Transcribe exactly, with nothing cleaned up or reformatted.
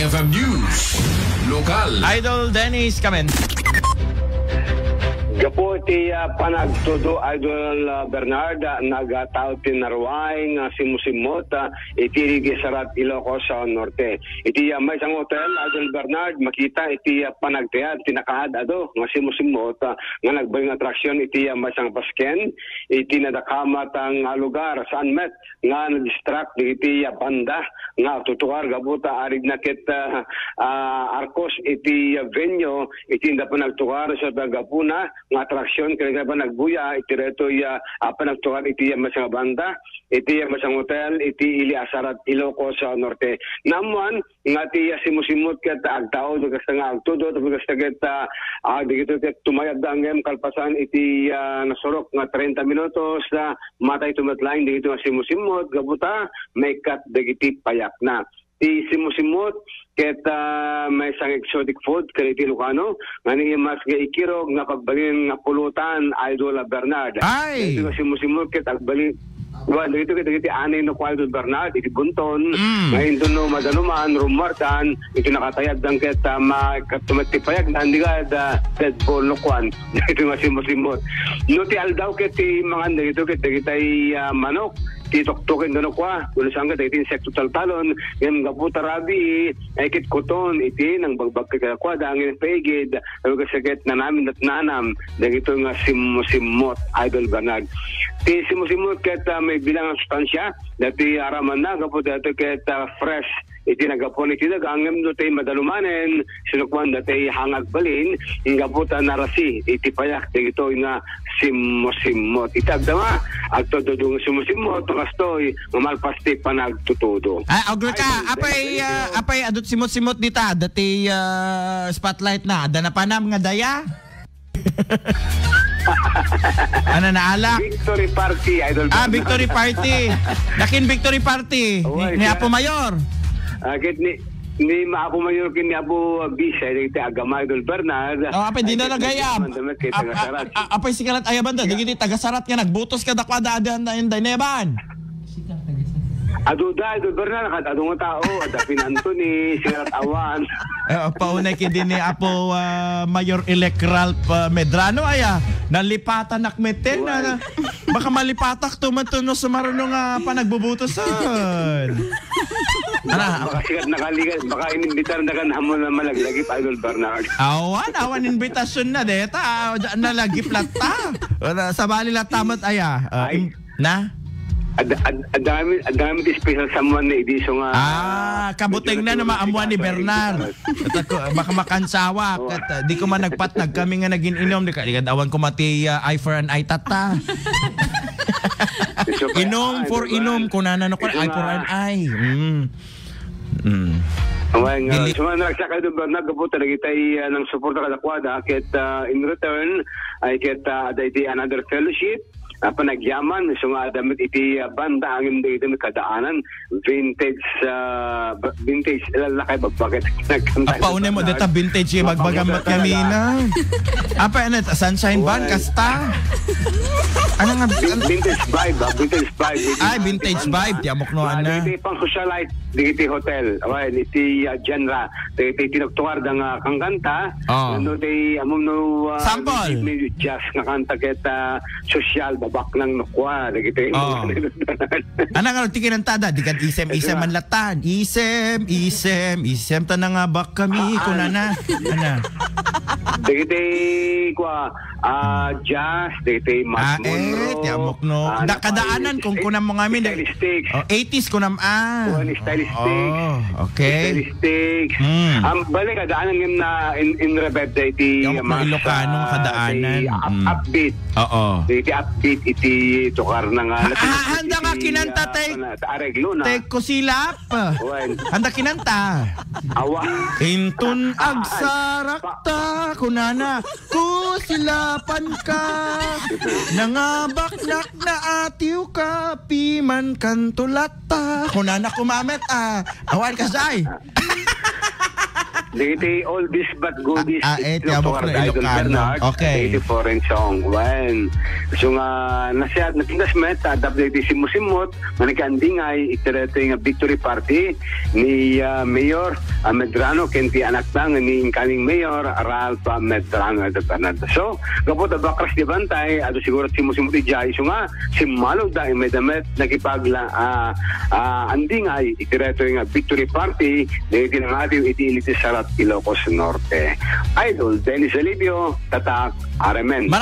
F M News, lokal. Idol Dennis Kamen. Gapu iti, ah, panagtudo, Idol, ah, Bernard, ah, nagtao ti narwaay nga simusimmot, ah, iti Sarat, Ilocos, ah, Norte. Iti, ah, maysa nga hotel, Idol Bernard, makita iti, ah, panagtayab ti nakaad-adu nga simusimmot, ah, nga nagbalin nga atraksyon iti, ah, maysa nga basken iti nadakamat nga lugar saan met nga nadistract dagiti, ah, banda nga agtutugar gapu ta arigna ket, ah, ah, arkos iti, ah, venue iti inda panagtugar sa gapuna nga atraksyon ken panagbuya iti daytoy, ah, ah, panagtugar iti, ah, maysa nga banda iti, ah, maysa nga hotel iti Ili Asarat, Ilocos, ah, Norte. Naammuan nga ti, ah, simusimmot ket agtaud, kasta nga agtudo, tapos kasta ket, ah, ah, dagitoy ket tumayabda ngem kalpasan iti, ah, nasurok nga treinta minutos, ah, matay met laeng dagitoy nga simusimmot, gapu ta maikkat dagiti payakna. Ti simusimmot ket, ah, maysa nga exotic food ken iti Ilocano, nga ni mas nga ikirog nga pagbalin nga pulutan, Idol Bernard. Ay! Dagitoy nga simusimmot ket agbalin Wan, dagitoy ket dagiti anay no kuan, Idol Bernard, iti bunton, mm, nga inton no madanuman, rummuardan, iti nakatayabdan ket, ah, ma-, ket tumet ti payagdan, di ka, da, Red Bull no kuan, dagitoy nga simusimmot. No ti aldaw ket ti mangan dagitoy ket dagitay, ah, manok, ti tuktuken no kua, wenno saan ket dagiti insekto taltalon, ngem gapu ta rabii, ay ket kuton, iti nangbagbagka kadakuada, ngem paigid, Awi kasakit nanam, nanam, dagitoy nga simmusimmot, Idol Bernard. Ti simmusimmot ket, ah, may bilang nga sustansya, dati aramanna, gapu dati ket, ah, fresh, iti naggapuan iti daga, ngem no tay madalumanen, sinukman dati hangag balin, gapu ta narasi, iti payak, dagitoy nga simmusimmot. Iti agdama, agtududong simmusimmot, kastoy, nga malpas ti panagtutudo. Ah, agree ka. Idol, apay, Bernard, ah, apay, adut simot-simot dita, dati, ah, spotlight na, adda napanam nga daya? Ano na alak? Victory party, Idol. Ah, Bernard. Victory party. Nakin victory party ni, Oy, ni siya. Apo Mayor. Ah, kit ni, ni Apo Mayor kin ni Apo Bisay, dagiti agama, Idol Bernard. Oh, apay, di na nagayab. Ap-, a-, a-, apay, sikalat ayaban da, dagiti tagasarat nga nagbutos kadakuada, adan na inday neban. Adu da, Idol Bernard, kat adu nga tao, adda Pin Anthony, sikalat awan. Eh, paunay kidi ni Apo, ah, Mayor-elect Ralph, ah, Medrano, aya, nalipatan ak metten, Why? Ah, baka malipatak to man to no sumaruno nga panagbubutosan. Ana? Baka sikat nakaligan, baka inimbitar na kan amo na malaglagip, Idol Bernard. Awan, awan invitation na, deta, ah, nalagip latta. Wala, sabali latta met, aya, ah, Ay. im-, Na? Ad-, ad-, adda kami, adda kami ti special someone na idi, so nga, Ah, kabuteng na medyo no maamuan ni nagkita-, Bernard. Ket ako, baka makansawa, Oo. Ket, ah, di ko man nagpatnag kami nga nagin-inom, di ka, di ka awan ko mati, ah, eye for an eye, tata. It's okay. Inom Ah, for di ba? inom, kunana no, It's eye for nga an eye. Mm. Mm. Awan nga, Dili- so nga, nagsakay do Bernard, gapu talaga itay, ah, nang suporta kadakwada, ket, ah, in return, ay ket, ah, ada iti another fellowship, ah, panagyaman, so nga, adda met iti, ah, banda, angin dagiti kadaanan, vintage, ah, ba-, vintage, lalakay, bagbaget. Apa, une mo, deta vintage, eh, Mapanguna bagbagan mat talaga. Kamina. Apa, ano, sunshine band, Why? Kasta? Ano nga, Vin-, vintage vibe, ah, vintage vibe, vintage Ay, vibe, vintage banda. Vibe, ti amok no, Ah, ana. Dagiti pang socialite, dagiti hotel, awan, iti, ah, genre, dagiti tinuktukar da nga kangkanta, Oh. Ano, ti, amom no, ah, Sample. Medyo, medyo jazz nga kanta ket, ah, sosyal, babaknang no kua, dagiti Oh. Ano nga, ti kinantada, di kad isem, isem Diba? Man latan. Isem, isem, isem, ta nangabak kami, Ah, kunana. Ana. Dagiti, kua, ah, jazz, dagiti Matt Ah, eh, Monro, ti amok no. Ah, Da-, kadaanan, napay-, kung kunam mo ngamin, stylistics. Oh, eighties kunam, ah. Oh, stylistics. Oh, okay. Stylistics. Mm. Ang balik, kadaanan ngem na in, in revive da iti Ti amok no mas, Ilocano, ah, kadaanan. Ti up-, Mm. Upbeat. Oo. Iti upbeat, iti tukar na nga. Ah, ah, handa nga iti, kinanta, ah, te-, na, areglo na. Te Kusilap. Wen. Handa kinanta. Awa. Intun Ah, agsarak ah, ta, kunana. Kusilapan ka, nangabaknak na atiw ka, piman kanto latta. Kunana kumamet, ah, awan ka, Jai. Dagiti oldies but goodies. Ah, ah, eh, ti amok no Ilocano. Bernard, okay. Dagiti foreign song. Wen. So nga, nasiat, natindas met, adda dagiti simmusimmut, nga nakiandingay, iti daytoy nga victory party ni, ah, Mayor, ah, Medrano, ken ti anakna nga ni incoming Mayor, Ralph, ah, Medrano, Elder Bernard. So, gapu ta bakras di bantay, adu siguro simmusimmut ijay, so nga, simmalog da, immediate, nakipagla-, ah, ah, andingay, iti daytoy nga victory party, dagiti nangatiw iti Elite Sarat, Ilocos Norte. Idol Dennis Alivio, Tatak, R M N. Maraming